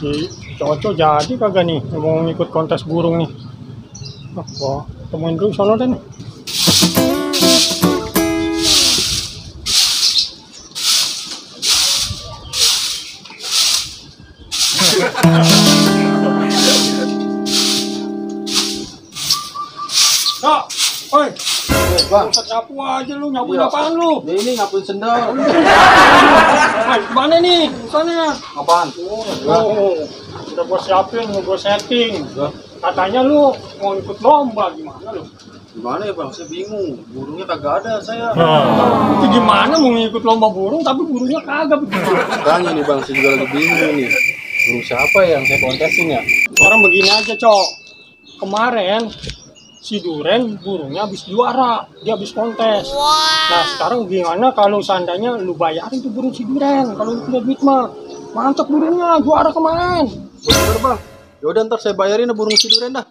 Si Coco jadi kagak nih mau ngikut kontes burung nih? Wah, temuin dulu sono deh nih. Kak, oi, Bang, nyapu aja lu, nyapuin apaan lu? ini ngapain sendal? Mana nih? Sana. Apaan? Oh, udah gua siapin, gua setting. Katanya lu mau ikut lomba, gimana lu? Gimana ya bang? Saya bingung. Burungnya kagak ada saya. Itu gimana mau ngikut lomba burung tapi burungnya kagak begitu? Makanya nih bang, saya juga lagi bingung nih. Burung siapa yang saya kontesin ya? Orang begini aja, Cok. Kemarin si Duren burungnya habis juara, dia habis kontes. Nah, sekarang gimana kalau seandainya lu bayarin tuh burung si Duren? Kalau lu punya duit mah, mantap burungnya, juara kemarin. Bener bang. Yaudah ntar saya bayarin burung si Duren dah.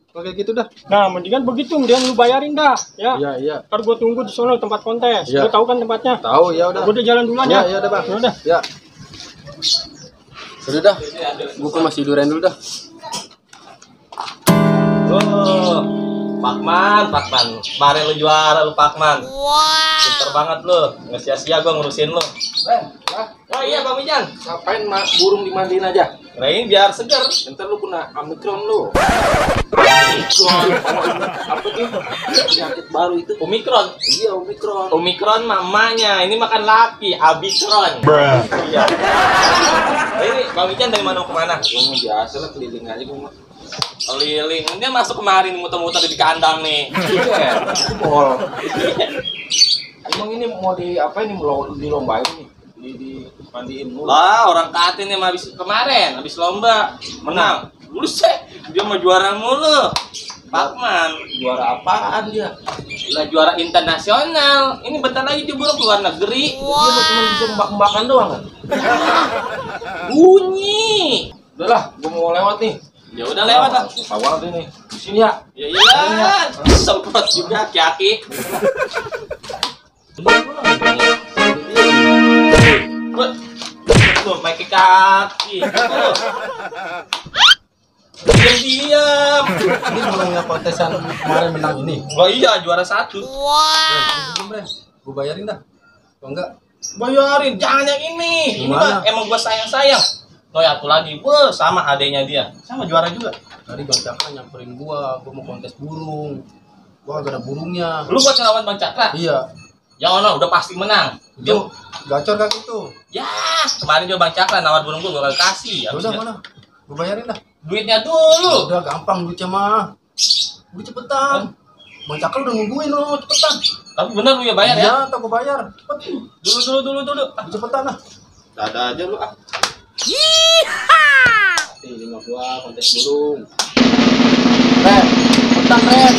Kayak gitu dah. Nah, mendingan begitu, mendingan lu bayarin dah, ya. Iya iya. Ntar gua tunggu di sono tempat kontes. Iya. Lu tahu kan tempatnya? Tahu ya udah. Gua udah jalan duluan ya. Iya udah bang. Udah. Ya. Udah dah. Gua ke Mas si Duren dulu dah. Oh, Pakman. Kemarin lu juara lu Pakman. Pinter banget lu. Nggak sia-sia gua ngurusin lu. Oh iya Bang Mijan. Ngapain burung dimandiin aja? Nah ini biar segar. Ntar lu kena Omicron lu. Apa tuh? Penyakit baru itu. Omikron. Iya Omicron. Omikron mamanya. Ini makan laki. Abikron. Iya. Nah, ini Bang Mijan dari mana ke mana? Gua biasa lah keliling aja gua mah. Keliling. Dia masuk kemarin muter-muter di kandang nih. Iya, mall. Emang ini mau di apa ini mau dilombain nih? Di mandiin mulu. Lah orang katin yang habis kemarin habis lomba menang. Buset, dia mau juara mulu. Pakman, Juara apaan dia? lah juara internasional. Ini bentar lagi dia burung keluar negeri. Dia mah cuma bisa mbak-mbakan doang kan? Bunyi. Udah lah, gua mau lewat nih. Ya udah lewat lah. Susah banget ini. Di sini ya. Ya iya, semprot juga kaki. Tuh, pakai kaki. Diam. Ini burungnya kontesan kemarin menang ini. Oh iya, juara 1. Gua bayarin dah. Kalau enggak, Bayarin, jangan yang ini. Ini Gimana? mah emang gua sayang-sayang. Oh ya, aku lagi, sama adenya dia, sama juara juga. tadi Bang Cakra nyamperin gua mau kontes burung. Gua gak ada burungnya. Lu buat ngelawan Bang Cakra? Iya. Ya ono, udah pasti menang. Dia, Itu gacor kan itu. ya, kemarin juga Bang Cakra nawar burung gua gak kasih. Ya udah mana? Gua bayarin dah. Duitnya dulu. Udah gampang duitnya mah. Udah cepetan. Bang Cakra udah nungguin lo cepetan. Tapi bener lu ya bayar ya? Iya, tak gua bayar. Cepet. Dulu. Ah, cepetan lah. Ada aja lu ah. Nih, lima gua kontes burung. Cepetan Red.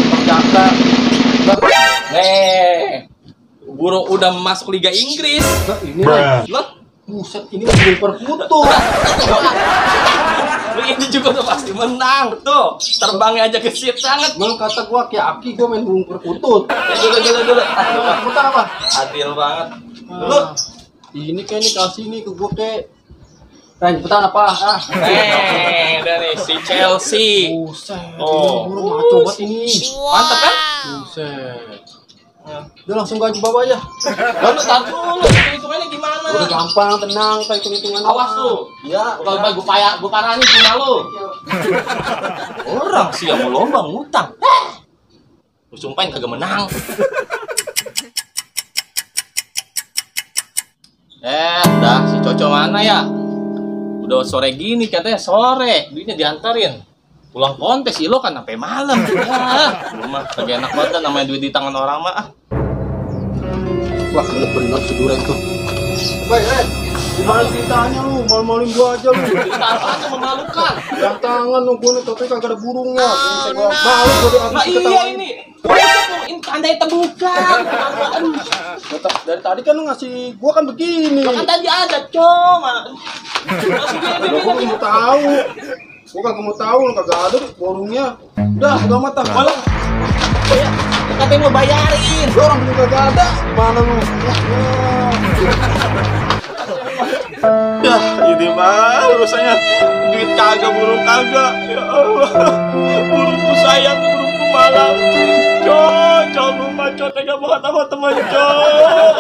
Bang Cakra. Nih, burung udah masuk Liga Inggris. Nah, ini Red. Loh, Buset, ini burung perkutut. lu ini juga udah pasti menang tuh. Terbangnya aja gesit banget. Bang kata gua kayak Aki gua main burung perkutut. Dulu. Cepetan apa? Adil banget. Dulu. Ini kayak ini kasih nih ke gua kayak. Ren, cepetan apa? Dari si Chelsea. Buset, Oh. ini burung maco banget ini. Mantap kan? Buset. Udah langsung gua aja bawa aja. Lalu tar dulu, hitungannya gimana? Udah gampang, tenang, kayak hitung-hitungan. Awas lu. Iya. Kalau gue parahin punya lu. Orang sih yang mau lomba ngutang. Lu sumpahin kagak menang. Udah si Coco mana ya? Udah sore gini katanya sore, duitnya diantarin. Pulang kontes sih lo kan sampai malam. Ya, lu mah kagak enak banget namanya duit di tangan orang mah. Wah, bener-bener seduren tuh. Baik, gimana ceritanya lu? Malu-maluin gua aja lu. Cerita apaan yang memalukan? Yang tangan lu gua nih, tapi kagak ada burungnya. Gua malu gua diambil Nah iya ini. Buset lu, ini tandanya terbuka. Aduh. Dari tadi kan lu ngasih gua kan begini. Kan tadi ada, cuma. Masih Gua kagak mau tahu. Gua kagak mau tahu, lu kagak ada burungnya. Udah, udah mata. malah. Oh ya, katanya mau bayarin. Lu orang belum kagak ada. Mana lu? Ya, ini mah urusannya duit kagak, burung kagak. Ya Allah, burungku sayang, burungku malang. Cok, lu mah tega banget sama temen, Cok.